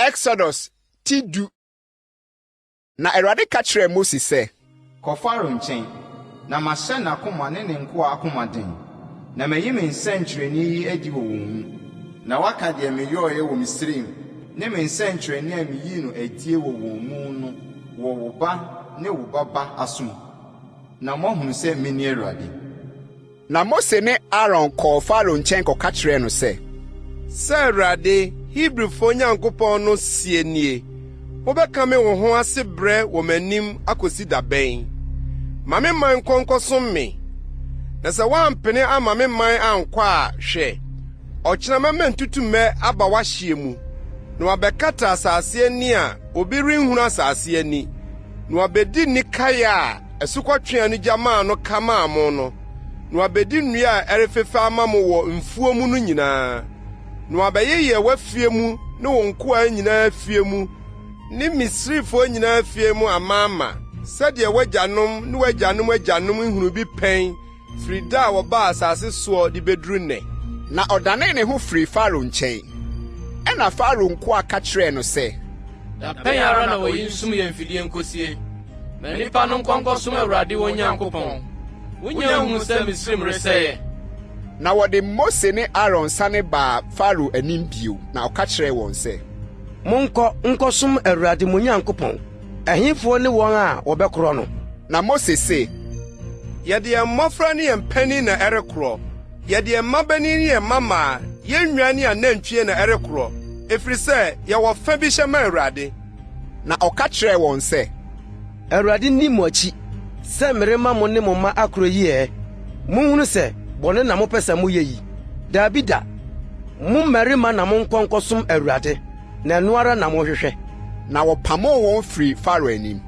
Exodus ti du. Na Awurade ka kyerɛɛ Mose sɛ. Kɔ Farao nkyɛn, na mahyɛ n'akoma ne ne nkoa akoma den, na mayi me nsɛnkyerɛnneɛ yi adi wɔ wɔn mu, na wɔaka deɛ meyɔeɛ wɔ Misraim ne me nsɛnkyerɛnneɛ a meyii no adie wɔ wɔn mu no wɔ wo ba ne wo ba ba aso mu, na moahunu sɛ mene Awurade. Na Mose ne Aaron kɔɔ Farao nkyɛn kɔka kyerɛɛ no sɛ. Sɛ Awurade, Hebrifoɔ Nyankopɔn no seɛ nie, 'Wobɛkame wo ho ase brɛ wɔ m'anim akosi da bɛn? Ma me man nkɔ nkɔsom me. Na sɛ woampene amma me man ankɔ a, hwɛ, ɔkyena mɛma ntutummɛ aba w'ahyeɛ mu, na wɔabɛkata asase ani a obi renhunu asase ani, na wɔabɛdi nnikaeɛ a asukɔtweaa no gya maa no ka maa mo no, na wɔabedi nnua a ɛrefefɛ ama mo wɔ mfuo mu no nyinaa, na wɔabɛyeyɛ w'afie mu ne wo nkoa nyinaa afie mu ne Misrifoɔ nyinaa afie mu amaama, sɛdeɛ w'agyanom ne w'agyanom agyanom nhunuu bi pɛn firi da a wɔbaa asase soɔ de bɛduru nnɛ. Na ɔdanee ne ho firii Farao nkyɛn. Ɛnna Farao nkoa ka kyerɛɛ no sɛ. Da bɛn ara na oyi nsum yɛn mfidie nkosie? Ma nnipa no nkɔ nkɔsom Awurade wɔn Nyankopɔn. Wonnya nhuu sɛ Misraim resɛe ɛ? Na wɔde Mose ne Aaron sane baa Farao anim bio, na ɔka kyerɛɛ wɔn sɛ. Monkɔ nkɔsom Awurade mo Nyankopɔn. Ɛhefoɔ ne wɔn a wɔbɛkorɔ no? Na Mose se. Yɛde yɛn mmɔfra ne yɛn mpanin na ɛrekorɔ, yɛde yɛn mmabanin ne yɛn mmammaa, yɛn nnwan ne anantwie na ɛrekorɔ, ɛfiri sɛ yɛwɔ fa bi hyɛ ma Awurade. Na ɔka kyerɛɛ wɔn sɛ. Awurade nni mo akyi sɛ merema mo ne mo mma akorɔ yi ɛ? Monhunu sɛ bɔne na mopɛ sɛ moyɛ yi. Dabi da! Mo mmarima na monkɔ nkɔsom Awurade, na ɛno ara na mohwehwɛ. Na wɔpamoo wɔn firii Farao anim.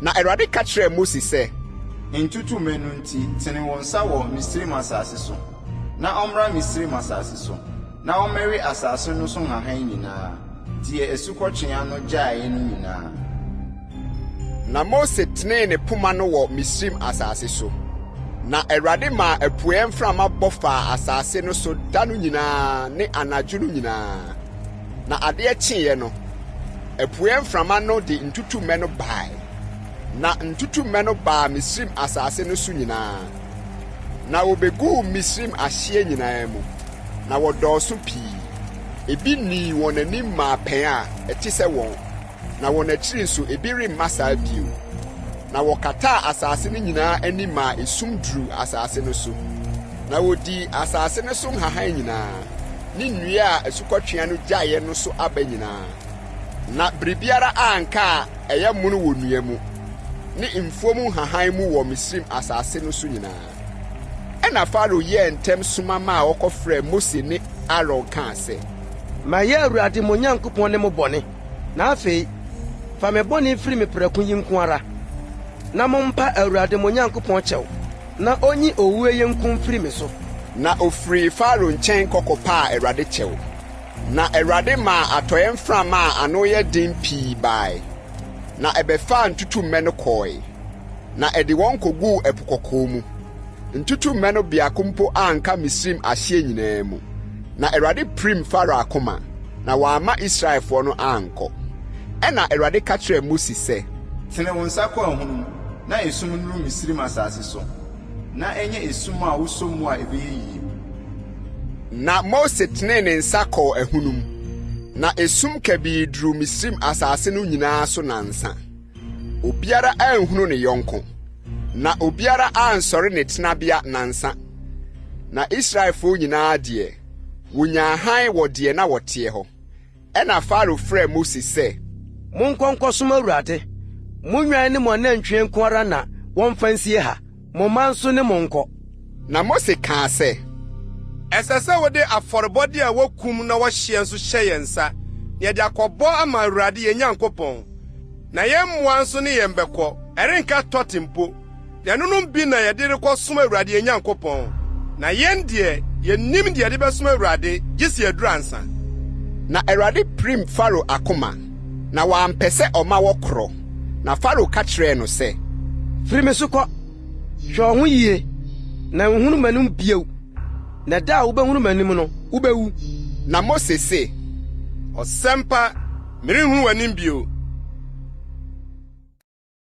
Na Awurade ka kyerɛɛ Mose sɛ. Ntutummɛ no nti, tene wo nsa wɔ Misraim asase so, na ɔmmra Misraim asase so, na ɔmmɛwe asase no so nhahan nyinaa, deɛ asukɔtweaa no gyaeɛ no nyinaa. Na Mose tenee ne poma no wɔ Misraim asase so, na Awurade maa apueeɛ mframa bɔ faa asase no so da no nyinaa ne anadwo no nyinaa. Na adeɛ kyeeɛ no, apueeɛ mframa no de ntutummɛ no bae, na ntutummɛ no baa Misraim asase no so nyinaa, na wɔbɛguu Misraim ahyeɛ nyinaa mu, na wɔdɔɔso pii. Ebi nnii wɔn anim mmaa pɛn a ɛte sɛ wɔn, na wɔn akyiri nso ebi remma saa bio. Na wɔkataa asase no nyinaa ani maa esum duruu asase no so, na wɔdii asase no so nhahan nyinaa, ne nnua a asukɔtweaa no gyaeɛ no so aba nyinaa. Na biribiara anka a ɛyɛ mono wɔ nnua mu, ne mfuo mu nhahan mu wɔ Misraim asase no so nyinaa. Ɛnna Farao yɛɛ ntɛm soma maa wɔkɔfrɛɛ Mose ne Aaron kaa sɛ. Mayɛ Awurade mo Nyankopɔn ne mo bɔne, na afei, fa me bɔne firi me prɛko yi nko ara, na mompa Awurade mo Nyankopɔn kyɛw, na onyi owuo yi nko mfiri me so. Na ɔfirii Farao nkyɛn kɔ kɔpaa Awurade kyɛw. Na Awurade maa atɔeɛ mframa a ano yɛ den pii bae, na ɛbɛfaa ntutummɛ no kɔe, na ɛde wɔn koguu Ɛpo Kɔkɔɔ mu. Ntutummɛ no biako mpo anka Misraim ahyeɛ nyinaa mu. Na Awurade pirim Farao akoma, na wamma Israelfoɔ no ankɔ. Ɛnna Awurade ka kyerɛɛ Mose sɛ. Tene wo nsa kɔ ahunum, na esum nnuru Misraim asase so, na ɛnyɛ esum a wosɔ mu a ɛbɛyɛ yie. Na Mose tenee ne nsa kɔɔ ahunum, na esum kabii duruu Misraim asase no nyinaa so nnansa. Obiara anhunu ne yɔnko, na obiara ansɔre ne tenabea nnansa. Na Israelfoɔ nyinaa deɛ, wɔnyaa hann wɔ deɛ na wɔteɛ hɔ. Ɛnna Farao frɛɛ Mose sɛ. Monkɔ nkɔsom Awurade. Mo nnwan ne mo anantwie nko ara na wɔmfa nsie ha. Mo mma nso ne mo nkɔ. Na Mose kaa sɛ. Ɛsɛ sɛ wode afɔrebɔde a wokum na wɔhyeɛ nso hyɛ yɛn nsa, na yɛde akɔbɔ ama Awurade yɛn Nyankopɔn. Na yɛn mmoa nso ne yɛn bɛkɔ, ɛrenka tɔte mpo. Na ɛnonom bi na yɛde rekɔsom Awurade yɛn Nyankopɔn, na yɛn deɛ, yennim deɛ yɛde bɛsom Awurade, gye sɛ yɛaduru ansa. Na Awurade pirim Farao akoma, na wampɛ sɛ ɔma wɔkorɔ. Na Farao ka kyerɛɛ no sɛ. Firi me so kɔ! Hwɛ wo ho yie, na nhunu m'anim bio, na da a wobɛhunu m'anim no, wobɛwu. Na Mose se. Ɔsɛmpa! Merenhu w'anim bio.